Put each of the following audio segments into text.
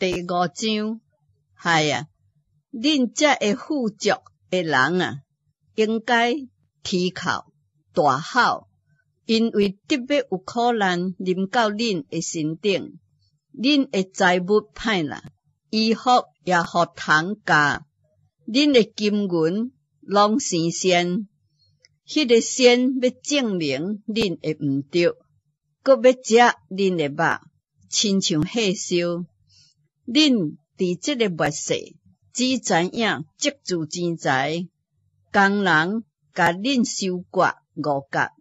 第五章，孩啊，恁遮个富足的人啊，應該啼哭大吼，因為得欲有苦難臨到恁的身頂，恁的財物歹啦，衣服也予蟲咬，恁的金銀攏生蟬，彼个蟬欲證明恁的毋著，閣欲食恁的肉，親像火燒。恁佇這个末世只知影積聚錢財，工人共恁收割五角，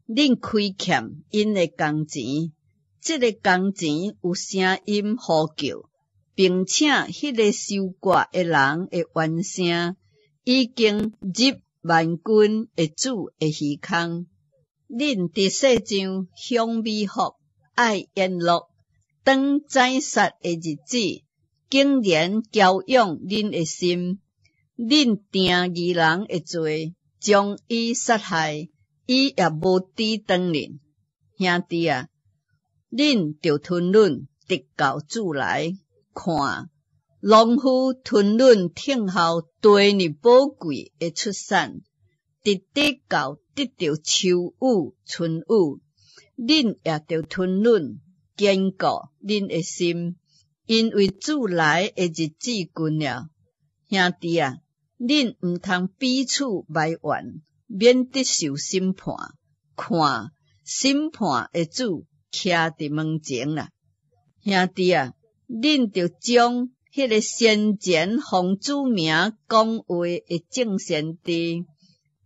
恁虧欠𪜶的工錢。這个工錢有聲音呼叫，並且彼个收割的人的怨聲已經入萬軍的主的耳空。恁佇世上享美福，愛宴樂，當宰殺的日子，竟然驕養恁的心。恁定義人的罪，將伊殺害，伊也無抵擋恁。兄弟啊，恁著吞忍，直到主來。看，農夫吞忍等候地呢寶貴的出產，直直到得著秋雨春雨。恁也著吞忍，堅固恁的心，因為主來的日子近了。兄弟啊，恁毋通彼此埋怨，免得受審判。看，審判的主徛佇門前啦。兄弟啊，恁著將彼个先前奉主名講話的眾先知，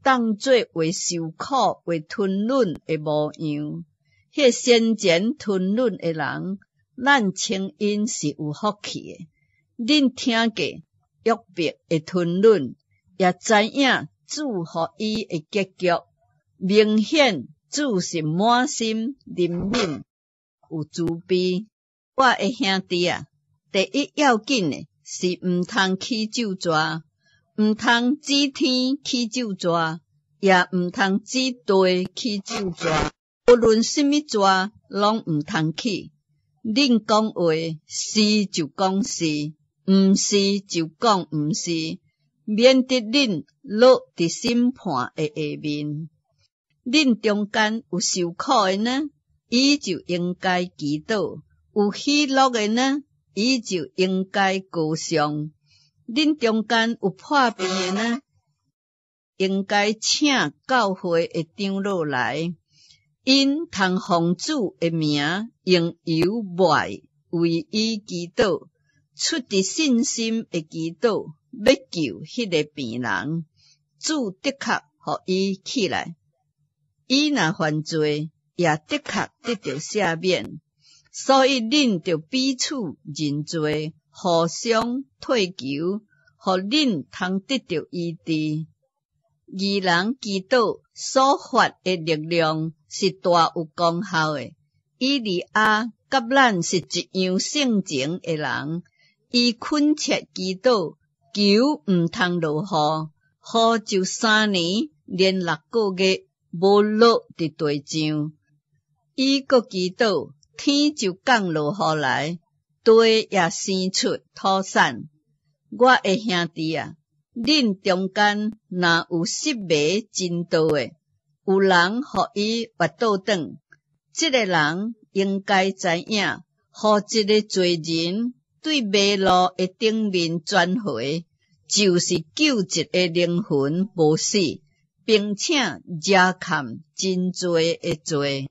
當做會受苦、會吞忍的模樣。彼个先前吞忍的人，咱稱𪜶是有福氣的。恁聽過約伯的吞忍，也知影主予伊的結局，明顯主是滿心憐憫，有慈悲。我的兄弟啊，第一要緊的是毋通起咒詛，毋通指天起咒詛，也毋通指地起咒詛。無論啥物咒，攏毋通起。恁講話是就講是，毋是就講毋是，免得恁落佇審判的下面。恁中間有受苦的呢，伊就應該祈禱；有喜樂的呢，伊就應該歌頌。恁中間有破病的呢，應該請教會的長老來，𪜶通奉主的名用油抹為伊祈禱，出自信心的祈禱，欲救彼个病人。主的確予伊起來。伊若犯罪，也的確得著赦免。所以恁著彼此認罪，互相退求，予恁通得著醫治。義人祈禱所發的力量是大有功效的。以利亞佮咱是一樣性情的人，伊懇切祈禱，求毋通落雨，雨就3年連6個月無落佇地上。伊閣祈禱，天就降落雨來，地也生出土產。我的兄弟啊，恁中間若有失迷真道的，有人予伊越倒轉，這个人應該知影，予一个罪人對迷路的頂面轉回，就是救一个靈魂無死，並且遮蓋真濟的罪。